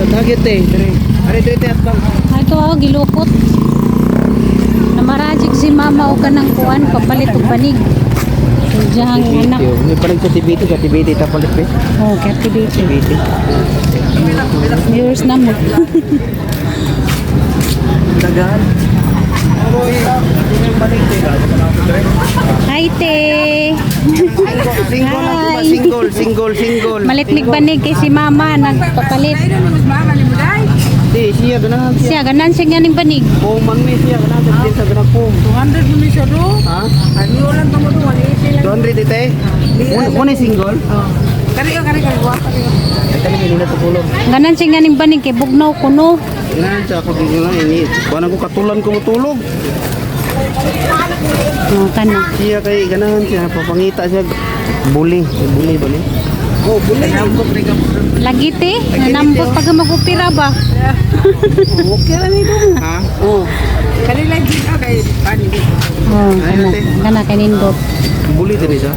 Target eh. Dire. Are dire te atbang. Ay, ito oh, gilukot. Namarajik si mama o kanang kuan papalit og banig. So, diyang anak. Ni palit sa TBT, sa TBT ta palit be. Oh, captivate. TBT. Viewers na mo. Dagan. Hi, te. Single lang ba? Hi. Single, single, single. Malit mig banig kay si mama nagpapalit. Di, siya ganahan siya. Siya ganan siya ganing banig. Pong man mi siya ganahan siya din sa ganang pong. 200 mo siya do. Ha? Ano lang tamo do, 180 lang. 200 ite. Muna single. Kari kari kari guwapa kari. Ay kani nila tulog. Ganan siya ganing banig kay bugnaw kuno. Ganahan siya ako ginawa ini. Kuan ako katulan ko matulog. Oh, kana. Siya kay ganahan siya papangita siya buli, buli ba ni? Oh, buli. Lagi te, nanambot pag magupira ba? Okay ra ni dong. Ha? Oh. Kari lang din okay. Pani. Oh, kana. Kana kay nindot. Buli din siya.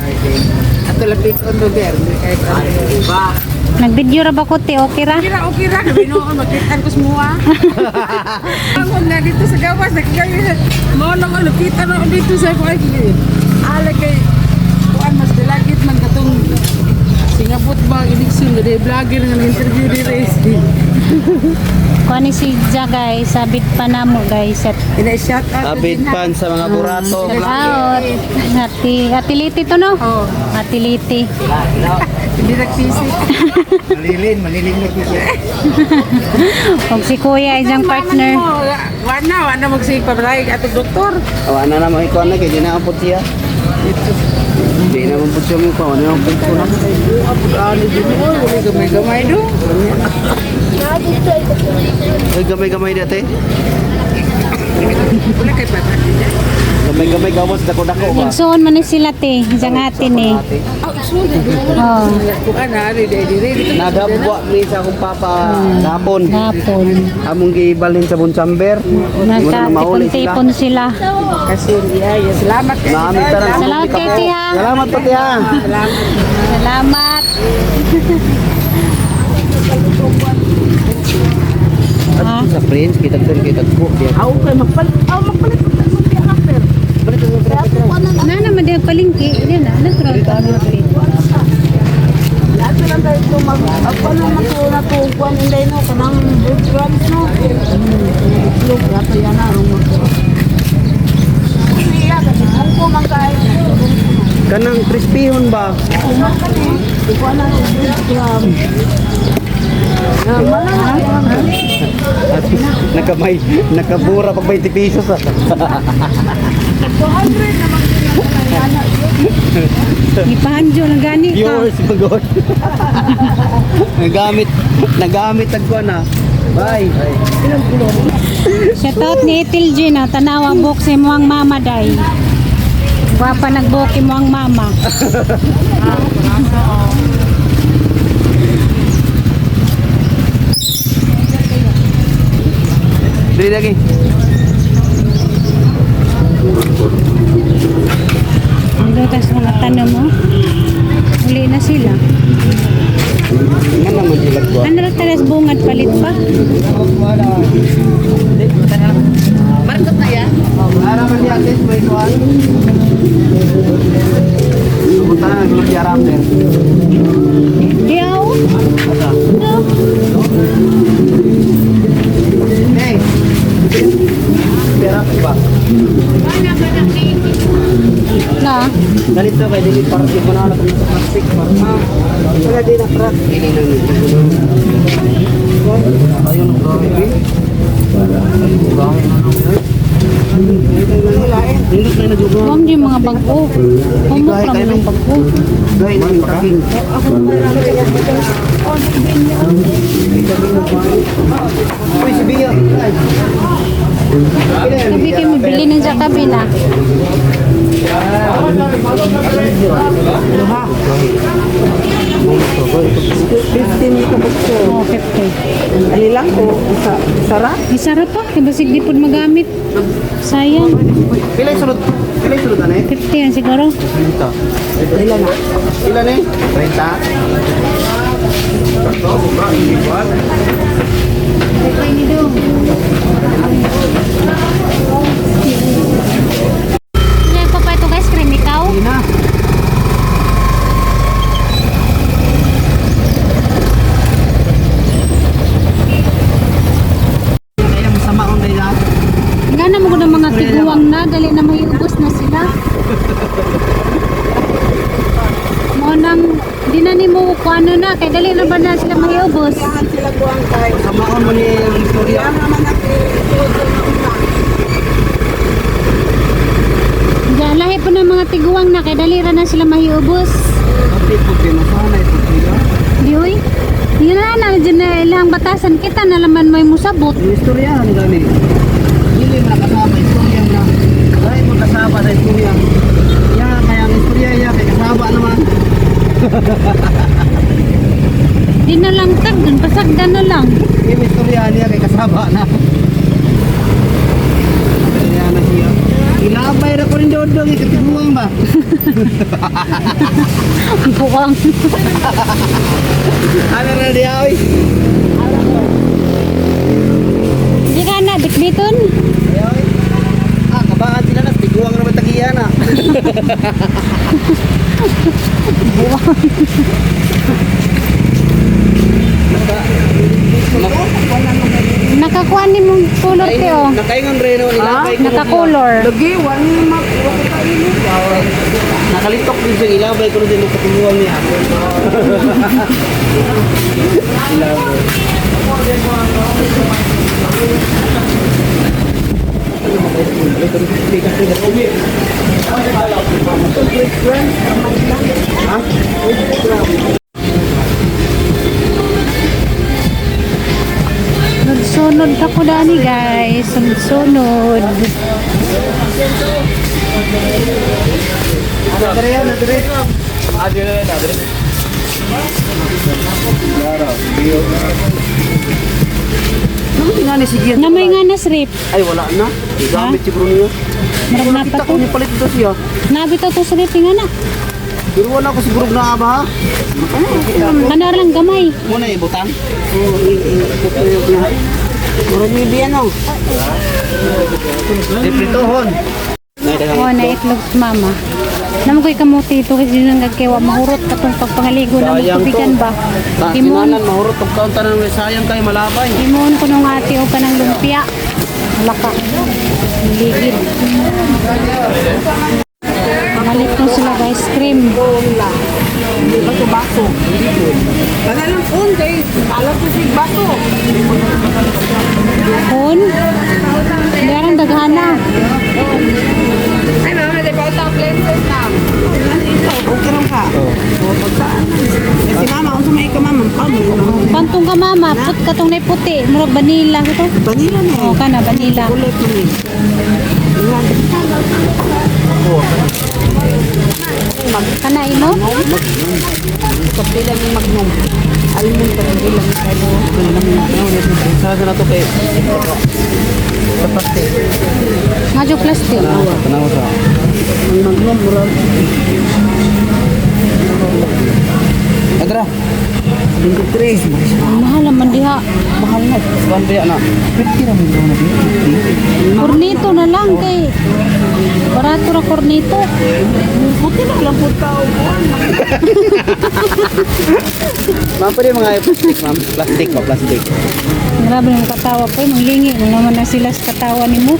Ato lapit on lugar. Nagvideo ra ba ko te? Okay ra? Okay ra, okay ra. Gabi noon, makitaan ko semua. Ang na dito sa gawas, nakikayo. Mo lang ang lupitan na dito sa kuan. Ala kay kuan mas dalagit man katong singabot ba ang eleksyon nga vlogger nga interview dire. Kuan ni si Ja guys, sabit pa na mo guys. At Ina shout out. Abid pan sa mga burato. shout out. Ati, atiliti to no? Oh, Atiliti. hindi nagsisi. Malilin, malilin na siya. Og si kuya isang partner. Wana, wana magsigpabray atong doktor. Awa na naman ikaw na kay di na ampot siya. Di na ampot siya mo pa, wala na ampot ko na. Ano din mo, gamay-gamay do. Ay gamay-gamay dati. Wala kay 500 niya. Gamay-gamay gawas dako-dako ba. Igsuon man ni sila te, isang atin eh. Oh, sulit. Oh, Kuan na ri diri diri. Nagabwa ni sa akong papa hapon. gapon. Among gibalhin sa Bunsamber. Nagkatipon-tipon sila. Kasi iya, ya, salamat kay. Naamit ta lang. Salamat kay Tia. Salamat pati ha. Salamat. Salamat. At sa Prince, kitag ko, kitag ko. Aw kay magpalit. Aw magpalit. Na naman din palingki. Yan na, nagkaroon ka ng Lahat lang tayo ito mag ako na na to kuan inday no kanang breadcrumbs no. Itlog rato yan na rong mo. Iya kasi ko man kay. Kanang crispyhon ba? Kuan na breadcrumbs. At nakamay, nakabura pag 20 pesos ah. 200 naman Ipahanjo na gani ka. Yours, magod. Nagamit, nagamit ang kuwan ah. Bye. Shout out ni Ethel Jean, ah. Tanawa buk sa imuang mama day. Gwapa nagbuk imuang mama. Dili lagi. Ang gatas mga tanom mo. Uli na sila. Nga naman sila kuwan. Ano na talas bungad palit pa? Ara man siya ate, may kuwan. Punta na naglupi aram din. Diyaw. No. Hey. Pera pa ba? Na. Ganito kay dili para di ko na alam kung plastic pa. Wala din na crack. Ini lang nito. Ayun ang grabe. Hindi tayo najugo. Huwag yung mga bago. Humok ra mo yung bago. Gay na yung taking. Uy, si Bia. Ay. Sabi kayo mabili ng sa tabi na. 15 ka bukso. Oh, 50. Ali lang ko isa sara. Isa ra pa. Kaya basig di po magamit. Sayang. Pila yung sulod? Pila yung sulod, ano eh? 50 yan siguro. 30. Ilan na? Ilan eh? 30. sila, dali na may ubos na sila. Mo nang di na nimo kuano na kay dali na ba na sila mahiubos. Kailangan sila buwang tayo. Samaon mo ni ang istorya. Kaya naman natin Diyan lahi po ng mga tiguang na kay dali ra na sila mahiubos. Kapit po pinasanay po sila. Di oy. Yun na na dyan na ilang batasan kita na laman may musabot. Yung istorya ang gani. Dili mo nakasama istorya na. Dahil mo kasama sa istorya. Ya, kaya ang istorya ya kay kasama naman. Di na lang tagdan, pasagdan na lang. Yung istorya niya kay kasama na. Kaya na siya. Ilabay ra ko rin dodong ikatiguang ba? Buwang. Ano na diya oy? Di ka na, bitbiton. Ay, oy. Ah, kabaan sila na tiguang naman tagiya na. Nakakuha ni mong color te oh. Nakaingon reno ilabay ko. Nakakolor. Lagi, wala na makakainin. Nakalitok din siya ilabay ko din ang katiguang niya. Ilabay. Sunod-sunod ako dani guys. Sunod-sunod. Adre, adre. Adre, adre. Ano tingani si Gian? Namay nga na srip. Ay, wala na. Gamit siguro niya. Marag na pa Kita to. ko niya palit ito siya. Nabi to to srip nga na. Pero wala ko siguro na ba ha? Kana lang gamay. Muna ibutang. Murag ni Bian, oh. Lipritohon. Oh, na itlog si mama. Naman ko'y kamuti ito kasi nang gagkewa mahurot katong pagpangaligo na Sayang to. tubigan ba. Imon, Sinanan, mahurot og kaunta ng sayang kay malabay. imon ko nung ate o kanang lumpia. Wala ka. Ligid. Malit mo sila ng ice cream. Hindi ba ito baso? Kanalang unday, alam ko si baso. Kun? Meron daghana. Ay, mama, di ba ito lenses na? Okay lang ka. Oo. Pagkaan. Kasi mama, kung sumay ka mama, kamo. Pantong ka mama, put katong na puti, murag vanilla ito. Vanilla na O eh. kana vanilla. Kulot na eh. Kana imo? Kapila ni Magnum. Almond ka bilang kayo. Sa na to kay sa plastic. Medyo plastic. Tanaw sa. Ang Magnum, murag. Adra. 23. Ang mahal naman diha. Mahal na. Kuan ba na? 50 ra mo na di. Kornito na lang kay barato ra kornito. Buti na lang po tao. Ma'am, pwede mga plastic, ma'am. Plastic ba? Plastic. Grabe ng katawa po, manglingi mo naman na sila sa katawa nimo.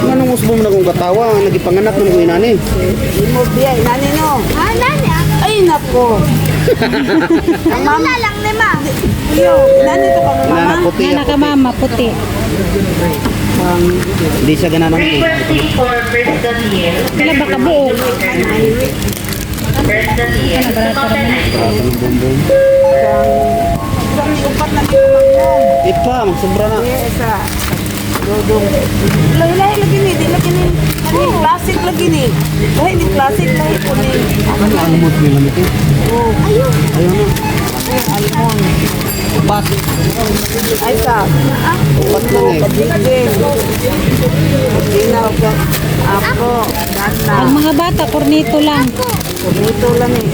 Anong usbong na kong katawa? Nagipanganak ng kong inani. Imo biya, nani no? Ah, nani ah. Ay, nako. Ang mama. Wala lang ni ma. Iyo, nani to ka mama? Inana puti. Nga ka mama puti. Hindi siya gananan cake. Frequency for Bristol Hill. Wala ba kabuok? Bristol Hill. Kana barato ra man. Ang bumbong. Isang upat na ni Magnum. Ipa, magsobra na. Eh, sa dodong. Lahi-lahi lagi ni, di lagi ni. Kani plastic lagi ni. Lahi ni plastic, lahi po ni. Ano ang mood nila nito? Oh, Ayun. Ayun na. almond. Upat. Ay sa. Upat lang eh. Kadigin. Ginaw ka. Ako, dana. Ang mga bata kornito lang. Ito lang eh.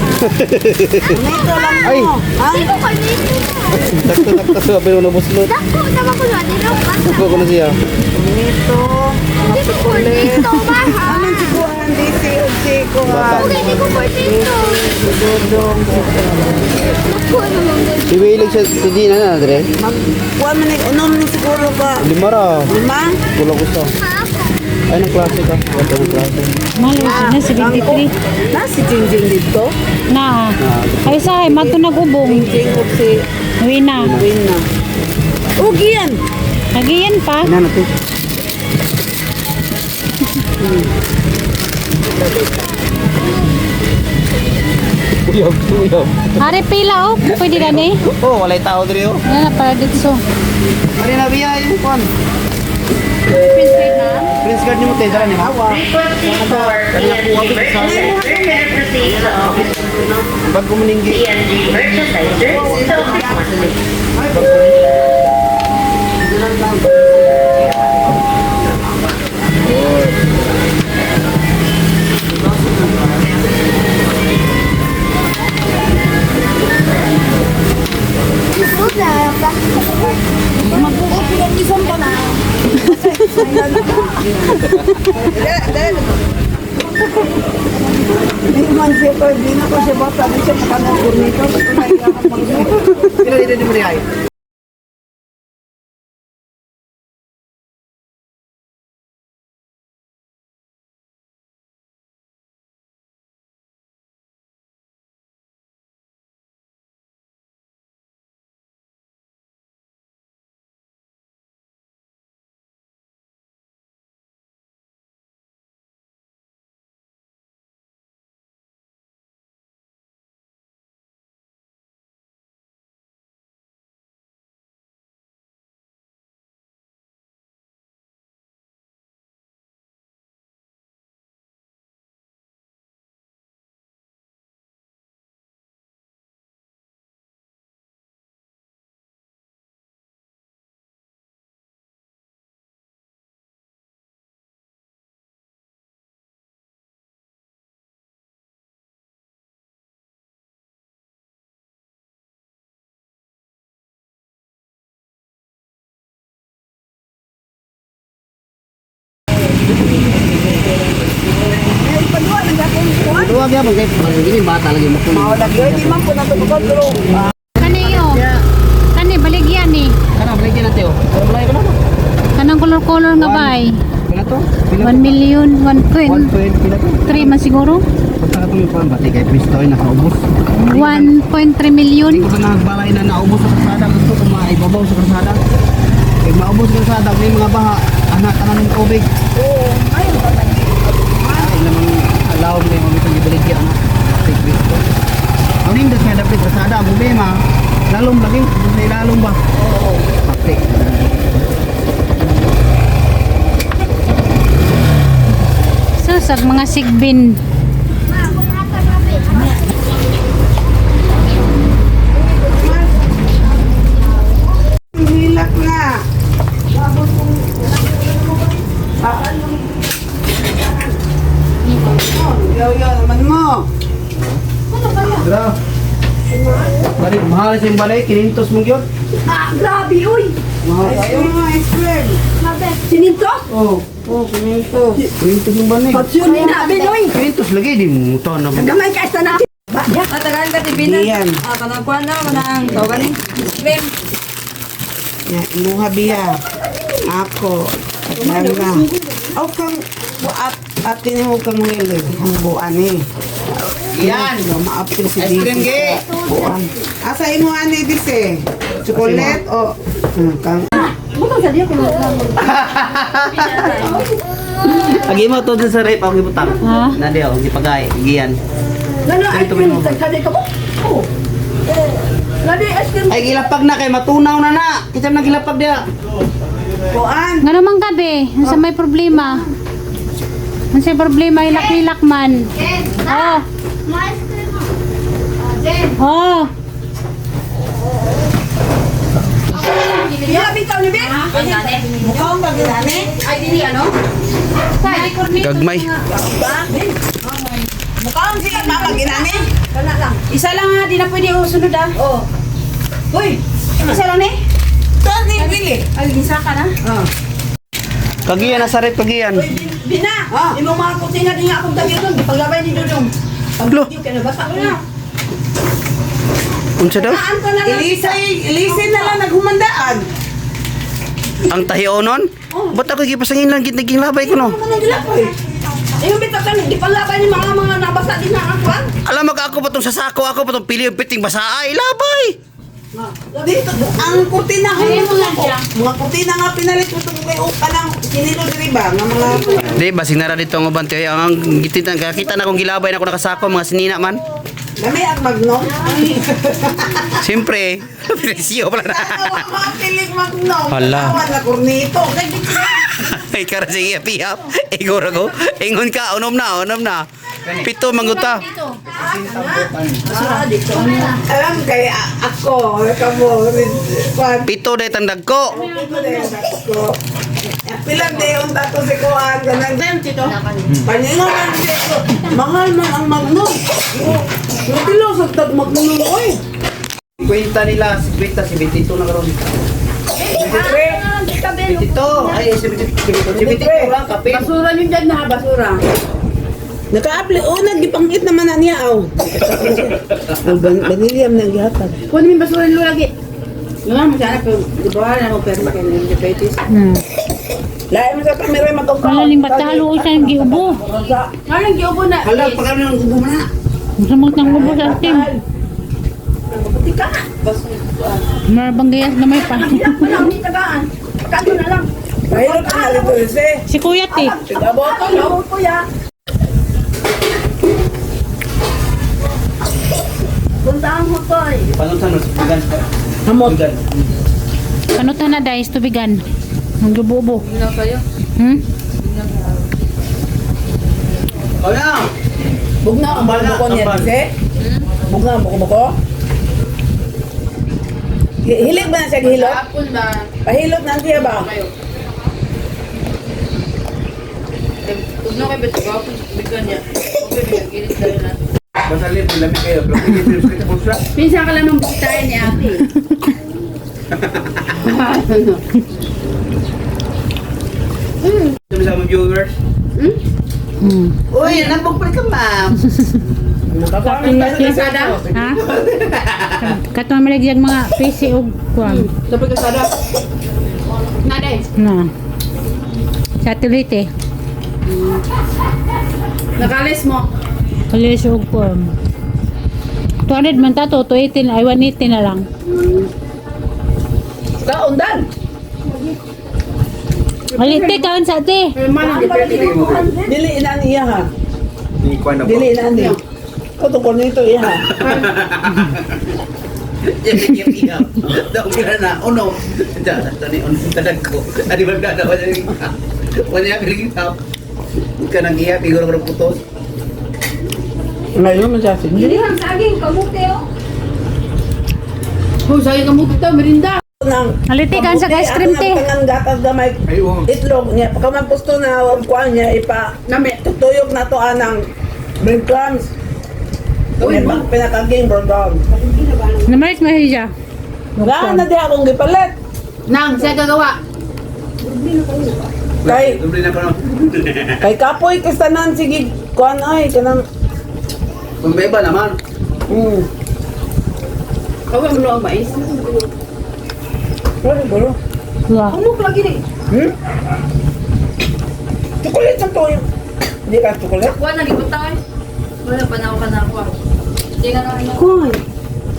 Ito lang Ay. mo. Ha? Di ko kornito na. Sakto-sakto sa pero nabuslot. Dako naman ko na. Di ko basta. Suko ko na siya. Ito. Di ko kornito ba ha? Anong siguan disi og si kuan. Okay, di ko kornito. Dodong. Dako naman ko. Si Willie siya, si Gina na, Andre. Mag kuan man ni unom ni siguro ka. Lima ra. Lima? Kulang gusto. Ha ako. Ay, ng klase ka. Ito ng klase. Mahal na 73. Na si Jingjing dito. Na. Ay sa ay mato nag-ubong. Jingjing ug si Wina. Win na. Ugian. Nagiyan pa. Ina natin. Uyab, uyab. Ari pila oh, pwede na ni. Oh, walay tao diri oh. Yan na para dito. Ari na biya yung kwan. Prince guard nimo te, dala ni Hawa. Requesting for PNG merchandiser can proceed to office. Bago mo ninggi. PNG merchandiser to office 1. Gusto na pa. Di man siya ko, di na ko siya bata, di siya makanang gurnito. Pila dito mo ay. Duwa gyud kay gini bata lagi mo. Mao lagi, di man po na to pero Kani yo. Kani baligyan ni. Kana balik na te oh. Pero balay ko na. Kanang color-color nga bay. Pila to? Pila 1 million, 1.3 1.20 pila to? man siguro. Basta ka itong kuwan ba? Kay Kristo ay nakaubos. 1.3 million. Hindi ko ka nagbalay na naubos sa kalsada. Gusto ko maibabaw sa kalsada. Kay maubos sa kalsada, may mga baha. Anak ka ng tubig. Oo, ayo pa man. Ay namang alawag na yung mga gibaligya anak. Kay Kristo. Ang nindot nga dapat kalsada, ang problema, lalong lagi, sa ilalong ba? Oo. Pati. Susag mga sigbin. Hilak na. Yo-yo naman mo. Bro. Balik, mahal sa yung balay, kinintos mong yun. Ah, grabe, uy. Mahal Ice kayo. cream, ice cream. Sinintos? Oo. Oh, kinintos. Kinintos yung balay. Yun na, Binoy. Kinintos lagi, di mo to naman. Gamay ka sa na. Matagal ka tibinan. Diyan. Ah, kanang kuan na, kanang tawagan ni. Ice cream. Ya, imuha biya. Ako. At na. O kang at atin mo kang wili. Ang buan eh. Yan. Maapil si Ice cream, Disi ge. sa buan. Asa imo ani disi? Chocolate o kang Agi mo to dun sa rep, ako gibutang. Ha? Na di ako gipagay, giyan. Lalo, Ay, tuloy mo. Oh. Ay gilapag na kay matunaw na na. Kita na gilapag dia. buan? Nga naman gabi, unsa may problema? Unsa may problema hilak-hilak man. Oh. Oh. Mukhang ba ginani? Ay, dili ano? Gagmay. Mukhang sila mama ginani? Isa lang ha, di na pwede usunod ah. Oo. Uy, isa lang ni. To ni Willy. Ay, gisa ka na. Ah. Kagiyan na sa rep, kagiyan. Bina, Ah. imong mga kusina di nga akong tabi doon, paglabay ni Dudong. Lo. Pag video kay nabasa ko na. Unsa daw? Saan ka na lang? Elisa, Elisa na lang naghumandaan. Ang tahionon? Ba't ako gipasangin lang gitnaging labay ko no? Ano nang gilapay? Ayun bitaw kan di palabay ni mga mga nabasa din na ang kwan. Alam mo ka ako pa tong sasako, ako pa tong pili yung piting basa ay labay. Dito, ang kurtina ko mga mga kurtina nga pinalit mo itong may kanang sinilo diri ba nga mga Di basing nara dito ang uban tiyo ang gitintan kita na kong gilabay na ako nakasako mga sinina man. Lami ang magnom. Siyempre, presyo pala na. Ano ang mga pilig magnom? Hala. Tawad na kornito. Ay kara sige pihap. Igor ako. Ingon ka, unom na, unom na. Pito manguta. Alam kay ako, kamo, kwan. Pito day tandag ko. Ito na yung ako. Pilang day yung tato si Kuan, ganang. Paningon ang dito. Mahal man ang magnom. Yung pilo sa tag magnom, oy. 50 nila, 50, 72 na karon. 72. Ay, 72. 72 lang kape. Basura yun dyan na, basura. Naka-apply, oh, nagipangit naman na niya, aw. Vanilya man ang gihatag. Kunin mo yung basura yung lagi. Wala mo sana, pero di ba wala ako pero kaya ng diabetes. Lain mo sa kamera magkakaon. Wala ning bata halo sa yung giubo. Ano yung giubo na? Hala, pagkano ng ubo mo na. Samot ng ubo sa atin. Marabang gayas na may pa. Wala ni tagaan. Pagkano na lang. Mahirap ang halito eh. Si Kuya Ti. Tigaboto, no? Ano kuya? Puntahan ko to eh. Panutan mo sa bugan. Hamot. Panutan na dahil tubigan. Ang giubo-ubo. Hmm? Wala. Bugna ang buko niya, kasi? Bugna ang buko-buko? Hilig ba na siya gihilot? Apple ba? Pahilot na siya ba? Tugno kay Beto, gawapon bigyan niya. Okay, bigyan tayo na. Basta libre lamig kayo. Pero hindi sa bulsa. Pinsan ka lang ng tayo ni ate. Sa mga viewers. Uy, nabog pa ka, ma'am. Ha? Katong malagyan mga PC og kuan. Sabi ka sada. Naday. Na. Satellite eh. Nakalis mo. Kalis og kuan. 200 man tato, 218 ay 180 na lang. Kaundan! Alite kaon sa ate. Dili ina niya ha. Dili ina niya. Kato ko nito iya ha. Daw kira na uno. Da tani uno tadag ko. Adi ba da wala ni. Wala ya biling tap. Ka nang iya bigor ko putos. Ngayon mo siya sige. Ang saging kamuti oh. Oh, sayo ka mo dito, merinda. Nang Alite kaon sa ice cream te. Ang gatas gamay itlog niya. Pagka magpusto na ang kuan niya ipa Nami. tutuyok na to anang breadcrumbs. Uy, pinakaging breadcrumbs. Namalit mo siya. Wala na di akong gipalit. Nang, siya gagawa. Kay Doble na ko no. kay kapoy kastanan sige kuan ay kanang Kung may iba naman. Kawa mo ang mais. Wala gulo. Wa. Amok lagi ni. Hmm? Chocolate ang toyo. Hindi ka chocolate? Wala, nagibutang eh. Wala pa na ako ka na ako. Hindi ka na ano. Koy.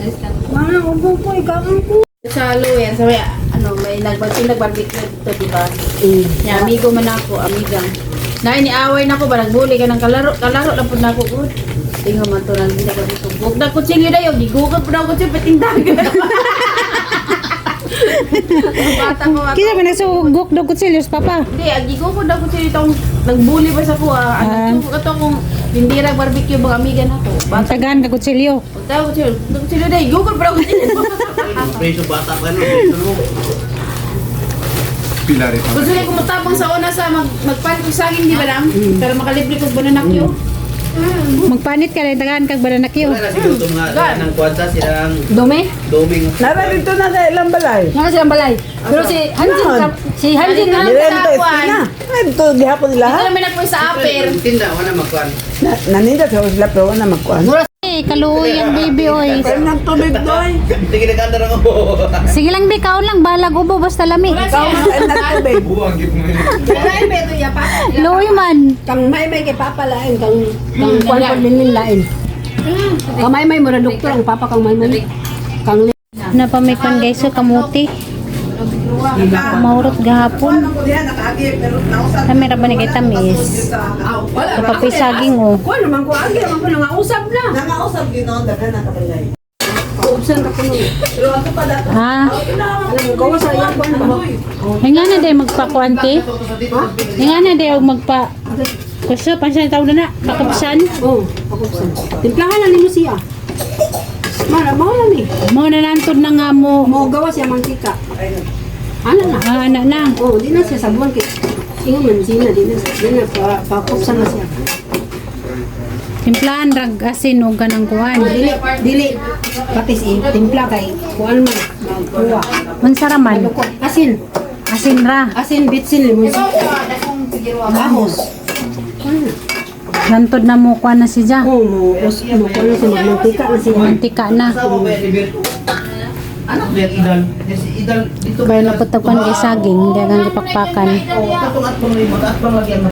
Alis ka. Mga ubo ko ikaw ko. Sa Luyan, sa may, ano, may nagbarbecue dito, di ba? Nya, amigo man ako, amiga. Na iniaway na ko ba nagbuli ka ng kalaro, kalaro na pud na ako good. Tingo man to nang ko dito. Bug na kutsilyo dayo, gigugod pud ako kutsilyo patindagan. Bata ko ako. Kisa ba nagsugok daw kutsilyos papa? Hindi, ang gigugod na kutsilyo itong nagbuli pa sa kuha. Ang nagsugok ato kung bindira barbecue mga amiga na ko. Ang Bata tagaan ka kutsilyo. ko tayo kutsilyo, kutsilyo dayo, gugod pud ako kutsilyo. Preso bata pa no. Preso mo. Gusto niya kumutabang sa una sa magpalit ko saging, di ba lang? Pero makalibre ko bananakyo. Magpanit ka rin tagaan kag bananakyo. Wala na siguro itong mga ng kwarta silang Dumi? doming. Nara dito na sa ilang balay. Nga silang balay. Pero si Hanjin, si Hanjin na Dili sa dito kuwan. esquina. Ay dito gihapon nila Ito ha. naman nagpo sa aper. Tinda wala magkuan. Naninda sa sila pero wala magkuan. Eh, Ay, kaluoy ang baby oy. Kaya ng tubig doy. Sige, nag-andar ako. Sige lang, be, kaon lang balag ubo basta lami. Ikaw na tubig. Luoy man. Kang may may kay papa lain kang kang kuan pa din lain. Kamay may mura doktor ang papa kang may may. Kang Na pa may kwan guys, so kamuti. Maurot gahapon. Diyan nakaagi pero nausap. Kami ra ba ni kay tamis? Kapapay saging oh. Kuan naman ko agi naman ko nangausap na. Nangausap ginoon daghan na kabalay. Uubsan ka kuno. Pero ato pa dato. Ha? Alam mo gawa sa iyang kuan ba? Ay nga na day magpakuante. Ay nga na day og magpa Kusa, pansan tawag na na, pakupsan. Oh, pakupsan. Timplahan na nimo siya. Mara mao na ni. Mo na nantod na nga mo. Mo gawa siya mantika. Ano na? Ah, ana na. Oh, di na siya sabuan kay ingon man sina di na pa pakupsan na siya. Timplahan rag asin og ganang kuan. Dili dili patis i timpla kay kuan man kuha. Unsa ra man? Asin, Asin ra. asin bitsin limon. Bahos. Nantod na mo kuan na si Ja. Oh, mo us mo kuan na siya magmantika na siya. Mantika na. Anak ba yan, Idal? Yes, Idal, dito Bayo na putagpan kay saging, hindi agang gipakpakan. Katong atbang rin, atbang lagi ang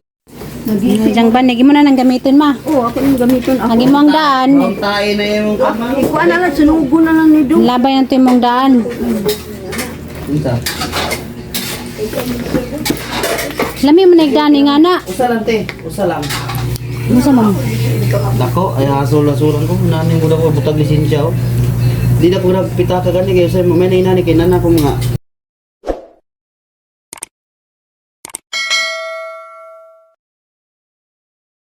Diyang ba, mo na nang gamitin ma. Oh, ako yung gamiton ako. Agi mo ang daan. Ang tae na yung Ikuan na lang sunugo na lang ni Dong. Labay na to imong daan. Unsa? Lami mo na igdaan nga na. Usa lang te, usa lang. Unsa man? Dako, ay hasol-hasulan ko. Naning ko dako butag lisensya oh. Di na ko nagpita ka gani kay sa may na inani kay nana ko mga